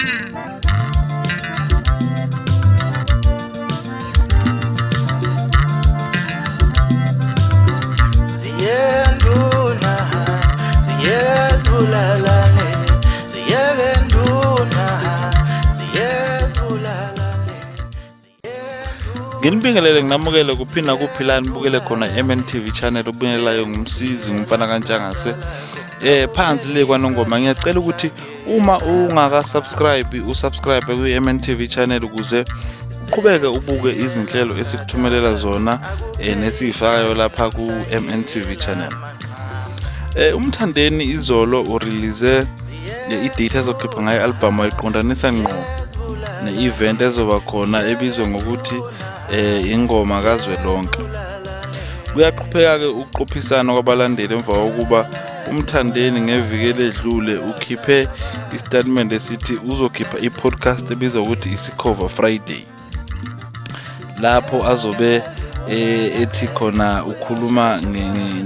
Ziyenduna, ziyezibulalane, ziyekenduna, ziyezibulalane. Nginibingelele nginamukele kuphinda kuphilani bukele khona MNTV channel ubingelelayo ngumsizi ngumfana kaNtshangase. Phansi le kwaNongoma ngiyacela ukuthi uma ungaka subscribe usubscribe kwi MNTV channel ukuze uqhubeke ubuke izinhlelo esikuthumelela zona nesiyifakayo lapha ku MNTV channel. UMthandeni izolo urelease i-date azokhipha ngayo i-album, wayiqondanisa ngqo ne-event ezoba khona ebizwa ngokuthi ingoma kazwelonke. Kuyaqhubeka-ke ukuqophisana kwabalandeli emva kokuba uMthandeni ngeviki eledlule ukhiphe isitatimende esithi uzokhipha i-podcast ebizwa ukuthi Isikhova Friday, lapho azobe ethi khona ukhuluma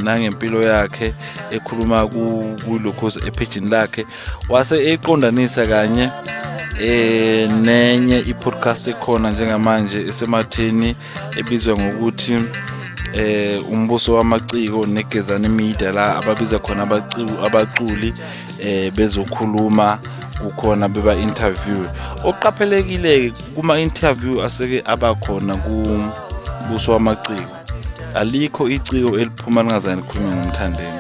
nangempilo yakhe, ekhuluma kulokhu ephejini lakhe, wase eqondanisa kanye nenye i-podcast ekhona njengamanje esematheni ebizwa ngokuthi umbuso wamaciko neGezani Media, la ababiza khona abaculi bezokhuluma kukhona beba interview. Oqaphelekile kuma interview aseke abakhona kumbuso wamaciko, alikho iciko eliphuma lingazange likhulume ngoMthandeni,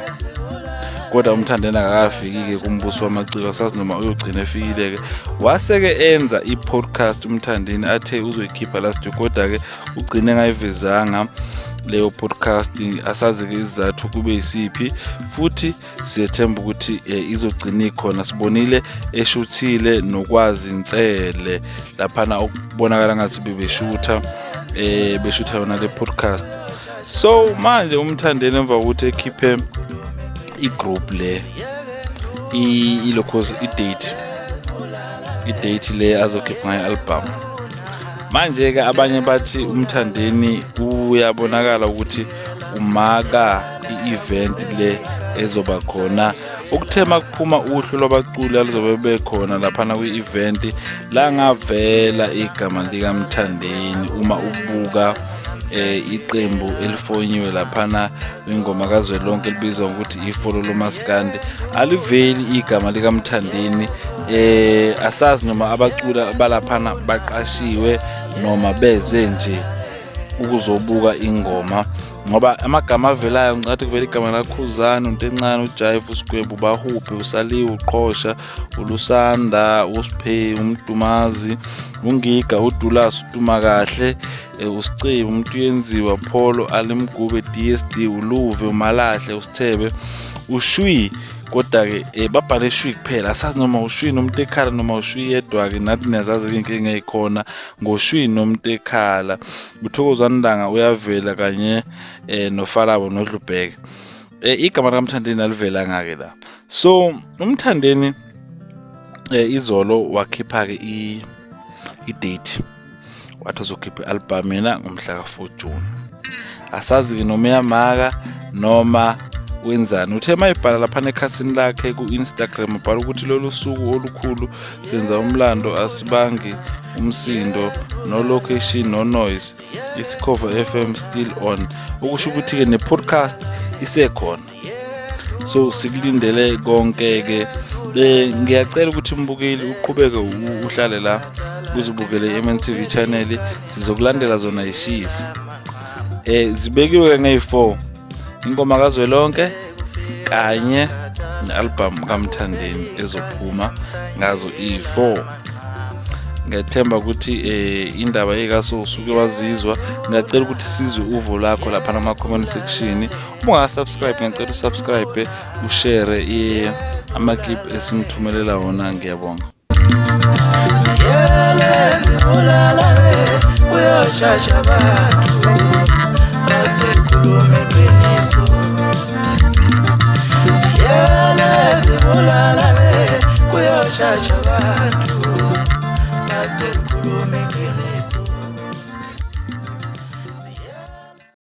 kodwa uMthandeni akakafiki-ke kumbuso wamaciko, asazi noma uyogcina efikile-ke. Wase-ke enza i-podcast uMthandeni athe uzoyikhipha last week, kodwa-ke ugcine engayivezanga leyo podcast, asazi-ke isizathu kube yisiphi, futhi siyethemba ukuthi izogcina ikhona. Sibonile eshuthile noKwazi Nsele laphana, okubonakala ngathi bebeshutha beshutha yona le podcast. So manje uMthandeni emva kokuthi ekhiphe i-group le ilokhozi i-date le azokhipha ngayo i-album, manje-ke abanye bathi uMthandeni uyabonakala ukuthi umaka i-event le ezoba khona. Ukuthe makuphuma uhlu lwabaculi alizobe bekhona laphana kwi-event, langavela igama likaMthandeni. Uma ubuka iqembu elifonyiwe laphana kwingoma kazwelonke elibizwa ngokuthi ifolo lomaskandi, aliveli igama likaMthandeni. Asazi noma abacula balaphana baqashiwe noma beze nje ukuzobuka ingoma, ngoba amagama avelayo ngicathi kuvela igama laKhuzani, uNtencane, uJaiva, uSigwebu, uBahubhe, uSaliwe, uQhosha, uLusanda, uSiphe, uMdumazi, uNgiga, uDulas, uDumakahle, uSicebi, umuntu uyenziwa, Pholo, Alimgube, DSD, uLuve, uMalahle, uSithebe, uShwi. Kodwa-ke babhale Shwi kuphela, asazi noma uShwi nomuntu ekhala noma uShwi yedwa-ke. Nathi niyazazi-ke inkinga ey'khona ngoShwi nomuntu ekhala. UThokozani Langa uyavela kanye noFalabo noDlubheke. Igama likaMthandeni alivelanga-ke la. So uMthandeni izolo wakhipha-ke i-date, wathi uzokhipha i-album yena ngomhla ka-4 June. Asazi-ke noma uyamaka noma wenzani. Uthe mayibhala laphana ekhasini lakhe ku-Instagram, ubhala ukuthi lolu suku olukhulu senza umlando, asibangi umsindo, no location, no noise, Isikhova FM still on. Okusho ukuthi-ke ne-podcast isekhona, so sikulindele konke-ke. Ngiyacela ukuthi mbukeli uqhubeke uhlale la uzibukele i-MNTV channel, sizokulandela zona ishisa. Zibekiwe ngeyi-4 ingoma kazwelonke kanye ne-album kaMthandeni ezophuma ngazo iyi-4. Ngiyathemba ukuthi indaba ekaso usuke wazizwa. Ngiyacela ukuthi sizwe uvo lakho lapha nama comment section. Uma unga-subscribe, ngiyacela usubscribe, ushare ama-clip esinithumelela wona. Ngiyabonga. Ziyele zibulalane, uyoshasha abantu.